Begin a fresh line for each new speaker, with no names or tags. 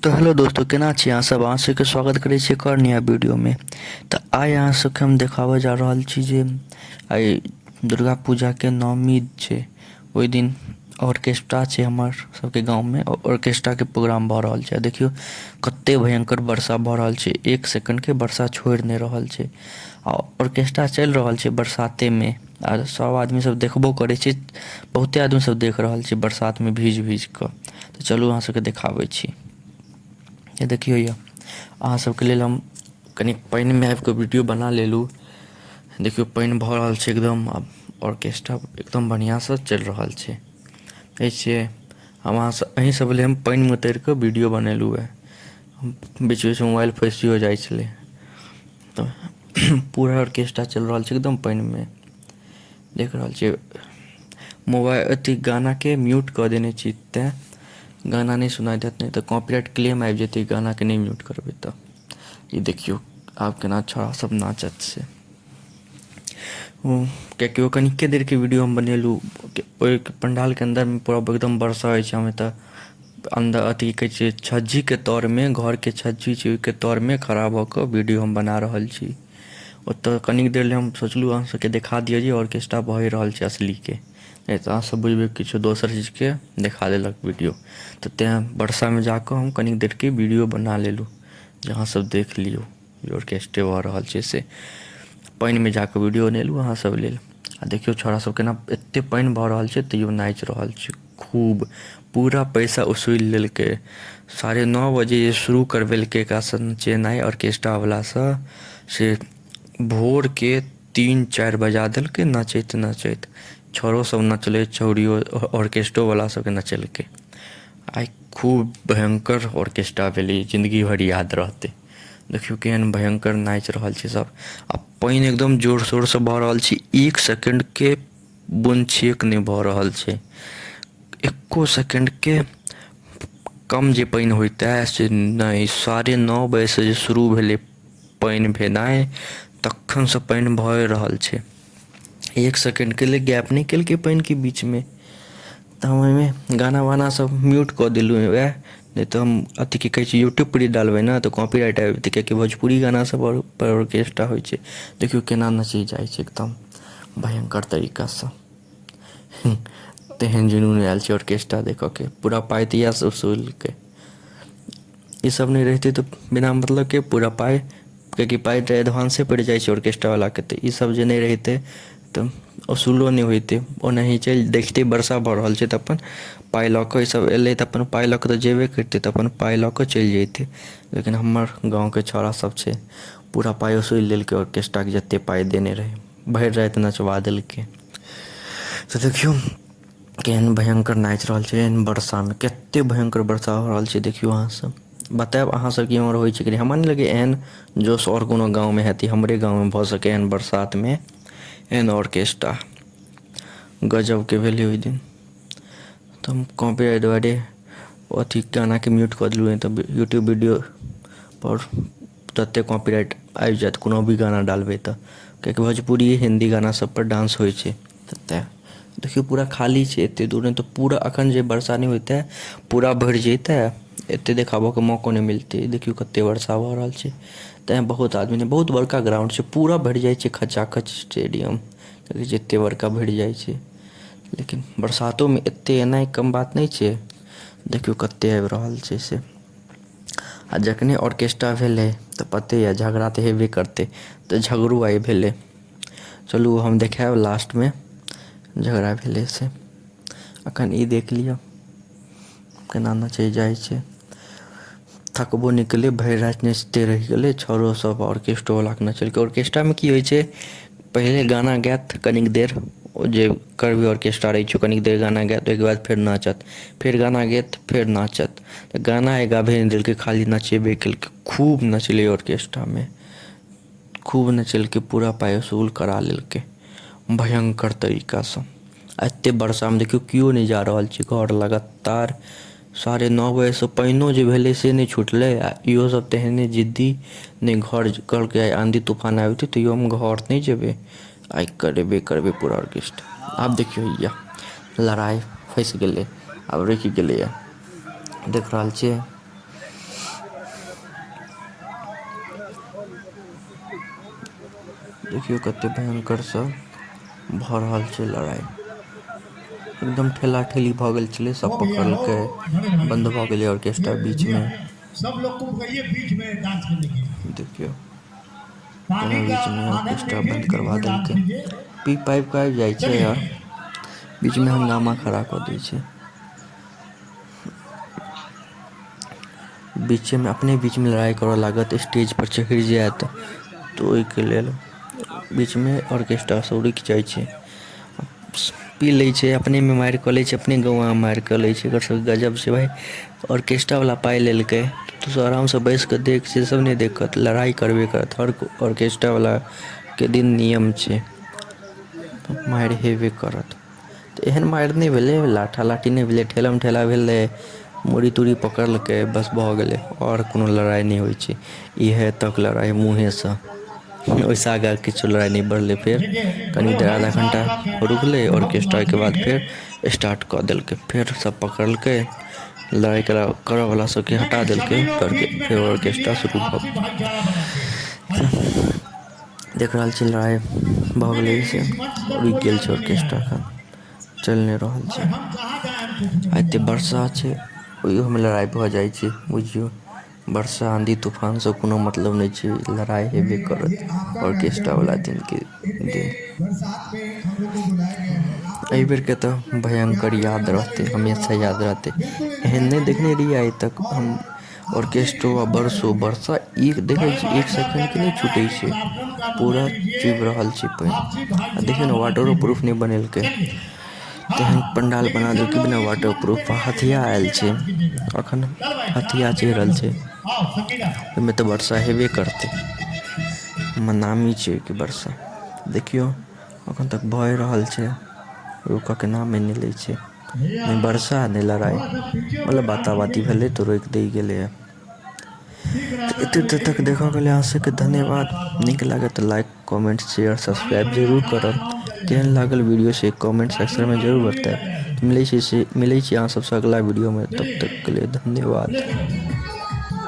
तो हेलो दोस्तों, केना छी अहाँ सब? अहाँ सबके स्वागत करै छी एक और नया वीडियो में। तो आइ अहाँ सबके हम देखाबऽ जा रहल छी जे आइ दुर्गा पूजा के नवमी छै, ओहि दिन ऑर्केस्ट्रा छै हमर सबके गाँव में, ऑर्केस्ट्रा के प्रोग्राम भऽ रहल छै। देखियौ कते भयंकर वर्षा भऽ रहल छै, एक सेकंड के वर्षा छोड़ि नहि रहल छै आ ऑर्केस्ट्रा चलि रहल छै बरसाते में आ सब आदमी सब देखबो करै छै, बहुते आदमी सब देख रहल छै बरसात में भीज भीज कऽ। तऽ चलू अहाँ सबके देखाबै छी। ये देखियौ, यऽ अहाँ सबके लेल हम कनि पानिमे आबि कऽ वीडियो बना लेलहुँ। देखियौ पानि भऽ रहल छै एकदम, आब ऑर्केस्ट्रा एकदम बढ़िआँसँ चलि रहल छै। देखै छियै, हम अहाँ सब अहीं सब लेल हम पानिमे उतरि कऽ वीडियो बनेलहुँ हँ। बीच बीचमे मोबाइल फँसियो जाइ छलै। तऽ पूरा ऑर्केस्ट्रा चलि रहल छै एकदम पानिमे। देख रहल छियै, मोबाइल अथी गानाके म्यूट कऽ देने छी, तैँ गाना नहि सुनाइ देत, नहि तऽ कॉपीराइट क्लेम आबि जेतै गानाके नहि म्यूट करबै तऽ। ई देखियौ आब केना छौड़ा सब नाचत से। कियाकि ओ कनिके देरके वीडियो हम बनेलहुँ। ओहि पंडालके अन्दरमे पूरा एकदम वर्षा होइ छै। हम एतऽ अन्दर अथी कहै छै छज्जीके तरमे, घरके छज्जी छै, ओहिके तरमे खड़ा भऽ कऽ वीडियो हम बना रहल छी। ओतऽ कनिक देर लए हम सोचलहुँ अहाँ सबके देखा दिअ जे ऑर्केस्ट्रा भए रहल छै असलीके, नहि तऽ अहाँ सब बुझबै किछु दोसर चीजके देखा देलक वीडियो। तऽ तेँ वर्षामे जाकऽ हम कनिक देरके वीडियो बना लेलहुँ जे अहाँ सब देख लियौ जे ऑर्केस्ट्रे भऽ रहल छै से। पानिमे जाकऽ वीडियो बनेलहुँ अहाँ सब लेल। आ देखियौ छौड़ा सब केना एते पानि भऽ रहल छै तैयो नाचि रहल छै खूब। पूरा पैसा वसूलि लेलकै। 9:30 बजे जे शुरू करबेलकै एकरा सँ नचेनाइ ऑर्केस्ट्रा वला सँ, से भोर के 3-4 बजा देलकै नचैत नचैत। छौड़ो सब नचलै, छौड़ियो, ऑर्केस्ट्रो वला सबके नचेलकै। आइ खूब भयंकर ऑर्केस्ट्रा भेलै, जिन्दगी भरि याद रहतै। देखियौ केहन भयंकर नाचि रहल छै सब। आ पानि एकदम जोर शोर सँ भऽ रहल छै, एक सेकंड के बुनछिक नहि भऽ रहल छै। एको सेकंड के कम जे पानि होइतै से नहि। 9:30 बजेसँ जे शुरू भेलै पानि भेनाइ, तखनसँ पानि भए रहल छै। एक सेकंडके लेल गैप नहि केलकै पानिके बीचमे। तऽ हम ओहिमे गाना वाना सब म्यूट कऽ देलहुँ वएह, नहि तऽ हम अथी की कहै छै यूट्यूबपर जे डालबै ने तऽ कॉपीराइट आबि जेतै, कियाकि भोजपुरी गाना सब पर ऑर्केस्ट्रा होइ छै। देखियौ केना नचै जाइ छै एकदम भयंकर तरीकासँ। तेहन जुनून आयल छै ऑर्केस्ट्रा देखऽके। पूरा पाइ तऽ इएह सब वसूलकै। ई सब नहि रहितै तऽ बिना मतलबके पूरा पाइ, कियाकि पाइ तऽ एडवांसे पड़ि जाइ छै ऑर्केस्ट्रावलाके, तऽ ई सब जे नहि रहितै तऽ वसूलो नहि होइतै। ओनाही चलि देखिते वर्षा भऽ रहल छै तऽ अपन पाइ लऽ कऽ ई सब एलै तऽ अपन पाइ लऽ कऽ तऽ जेबे करतै, तऽ अपन पाइ लऽ कऽ चलि जैतै। लेकिन हमर गाँवके छौड़ा सब छै, पूरा पाइ वसूलि लेलकै ऑर्केस्ट्राके जते पाइ देने रहै। भरि राति नचबा देलकै। तऽ देखियौ केहन भयंकर नाचि रहल छै एहन वर्षामे। कते भयंकर वर्षा भऽ रहल छै देखियौ। अहाँ सब बतायब अहाँ सबके इम्हर होइ छै कि नहि। हमरा नहि लगैए एहन जोश आओर कोनो गाँवमे हेतै, हमरे गाँवमे भऽ सकैए एहन बरसातमे एहन ऑर्केस्ट्रा। गजबके भेलै ओहि दिन। तऽ हम कॉपीराइट दुआरे अथी गानाके म्यूट कऽ देलहुँ, नहि तऽ यूट्यूब वीडियो पर तते कॉपीराइट आबि जायत कोनो भी गाना डालबै तऽ, कियाकि भोजपुरी हिन्दी गाना सब पर डांस होइ छै। तऽ तेँ देखियौ पूरा खाली छै एते दूर, नहि तऽ पूरा अखन जे वर्षा नहि होइतै पूरा भरि जैतै, एते देखाबऽके मौको नहि मिलतै। देखियौ कते वर्षा भऽ रहल छै, तेँ बहुत आदमी नहि, बहुत बड़का ग्राउंड छै, पूरा भरि जाइ छै खचाखच स्टेडियम। देखै छियै एते बड़का भरि जाइ छै, लेकिन बरसातोमे एते एनाइ कम बात नहि छै। देखियौ कते आबि रहल छै से। आ जखने ऑर्केस्ट्रा भेलै तऽ पते यऽ झगड़ा तऽ हेबे करतै, तऽ झगड़ो आइ भेलै। चलू हम देखायब लास्टमे झगड़ा भेलै से। अखन ई देख लिअ केना नचै जाइ छै। थकबो नहि केलै, भरि राति नचिते रहि गेलै छौड़ो सब ऑर्केस्ट्रो वलाके नचेलकै। ऑर्केस्ट्रामे की होइ छै, पहिले गाना गायत कनिक देर, ओ जे करबी ऑर्केस्ट्रा रहै छै, ओ कनिक देर गाना गायत, ओहिके बाद फेर नाचत, फेर गाना गायत, फेर नाचत। तऽ गाना आइ गाबहे नहि देलकै, खाली नचेबे केलकै। खूब नचलै ऑर्केस्ट्रामे, खूब नचेलकै, पूरा पाइ वसूल करा लेलकै भयंकर तरीकासँ। आ एते वर्षामे देखियौ केओ नहि जा रहल छै घर। लगातार 9:30 बजेसँ पानिओ जे भेलै से नहि छुटलै, आ इहो सब तेहने जिद्दी नहि घर कहलकै आइ आँधी तूफान आबि जेतै तैयो हम घर नहि जेबै, आइ करेबे करबै पूरा ऑर्केस्ट्रा। आब देखियौ हैया लड़ाइ फँसि गेलै, आब रुकि गेलैए। देख रहल छियै। देखियौ कते भयंकरसँ भऽ रहल छै लड़ाइ। एकदम ठेला ठेली भऽ गेल छलै, सब
हो भैया हो,
पकड़लकै,
बड़े भाई।
बन्द भऽ गेलै ऑर्केस्ट्रा
ये
बीचमे।
भैया सब लोग को कहिए बीच में डांस करने के लिए।
देखियौ
पानी
केना
का
बीचमे
आनंद
ऑर्केस्ट्रा
लीजिए,
बन्द
बीच
करवा
में डांस
देलकै।
कीजिए।
पी पाइप कऽ आबि जाइ छै
चलिए
आओर बीचमे हंगामा खड़ा कऽ दै छै। बीचेमे अपने बीचमे लड़ाइ करऽ लागत, स्टेज पर चढ़ि जायत, तऽ ओहिके लेल बीचमे ऑर्केस्ट्रा सब रुकि जाइ छै। पी लै छै, अपनेमे मारि कऽ लै छै, अपने गौआँमे मारि कऽ लै छै। एकर सबके गजब छै भाइ। ऑर्केस्ट्रावला पाइ लेलकै, तू सब आरामसँ बैस कऽ देख, से सब नहि देखत, लड़ाइ करबे करत। हर ऑर्केस्ट्रावलाके दिन नियम छै, मारि हेबे करत। तऽ एहन मारि नहि भेलै, लाठा लाठी नहि भेलै, ठेलम ठेला भेलै, मूड़ी तूड़ी पकड़लकै, बस भऽ गेलै। आओर कोनो लड़ाइ नहि होइ छै। इएह तक लड़ाइ मुँहेसँ, ओहिसँ आगाँ किछु लड़ाइ नहि बढ़लै। फेर
देखिए
कनि
बड़े
देर
भाई
आधा
साहब
घण्टा
का कहना
रुकलै
बहुत
ऑर्केस्ट्रा, ओहिके
लाजमी
बाद
है।
फेर स्टार्ट कऽ देलकै। फेर सब पकड़लकै, लड़ाइ करऽवला सबके
नहीं
हटा
नहीं,
देलकै,
सभी लोग बीच में
फेर
डांस
ऑर्केस्ट्रा
कीजिए,
शुरू भऽ
आपसी भाईचारा बना के। आइए।
देख रहल छी लड़ाइ भऽ
नहीं
गेलै
नहीं,
से
इस मंच पर
रुकि
कोई
गेल छै
आदमी नहीं
ऑर्केस्ट्रा,
आएगा।
एखन चलि नहि रहल
अरे
छै।
हम कहाँ जाए, हम कुछ
आ
नहीं
एते
जा
वर्षा छै, ओहियोमे लड़ाइ भऽ जाइ छै। बुझियौ, वर्षा आँधी तूफानसँ कोनो मतलब नहि छै, लड़ाइ हेबे
ये
करत
आपका
ऑर्केस्ट्रावला
कर्तव्य है।
दिनके
इतने
दिन।
बरसात में हम लोग को बुलाया गया है आपको।
एहिबेरके तऽ भयङ्कर
प्यार
याद
मिला
रहतै,
लीजिए और
हमेशा याद
आप
रहतै।
बिल्कुल
एहन
एंजॉय
नहि
कीजिए
देखने रहियै आइ तक
और
हम
आपसी
ऑर्केस्ट्रो आ बरसो।
भाईचारा रखिए।
वर्षा एक देखै
बड़े
छी
भाई
एक
साहब का
सेकेण्डके नहि
कहना है
छूटै
कि
छै,
कार्यक्रम का मजा
पूरा
लीजिए,
चुबि रहल छै पानि।
आपसी
आ
भाईचारा
देखियौ ने,
बनाते
वाटरो
हुए।
प्रूफ नहि बनेलकै।
चलिए, हाँ
तेहन
हाँ,
पंडाल
लेकिन
बना
सब
देलकै
लोग
बिना
इस
वाटर
मंच पे
प्रूफ। आ
नहीं आइएगा,
हथिया आयल
पीछे
छै,
डांस कीजिएगा।
अखन
चल भाई,
हथिया
चार
चढ़ि
मेकअप
रहल
लो।
छै।
आओ संगीता।
ओहिमे तऽ वर्षा हेबे करतै, नामी छै ओहिके वर्षा। देखियौ अखन तक भए रहल छै, रुकऽके नामे नहि लै छै।
भैया
नहि वर्षा नहि लड़ाइ,
थोड़ा सा पीछे
मतलब
होकर डांस
बाता बाती
कीजिए,
भेलै तऽ रोकि दै गेलैए।
ठीक
तऽ
रहेगा
एते
तो
देर
एक
तक देखऽके लेल अहाँ सबके धन्यवाद।
बार
नीक
बार
लागत तऽ लाइक कमेंट शेयर
पानी
सब्सक्राइब
पड़ेगा
जरूर
सारा
करब।
काम चले
केहन
जाएगा,
लागल वीडियो से कमेंट
कार्यक्रम
सेक्शनमे जरूर
आटोमेटिक
बतायब।
चल जाएगा।
मिलै छी अहाँ सबसँ अगला वीडियोमे, तब
चलिए
तकके लेल धन्यवाद।
चलिए।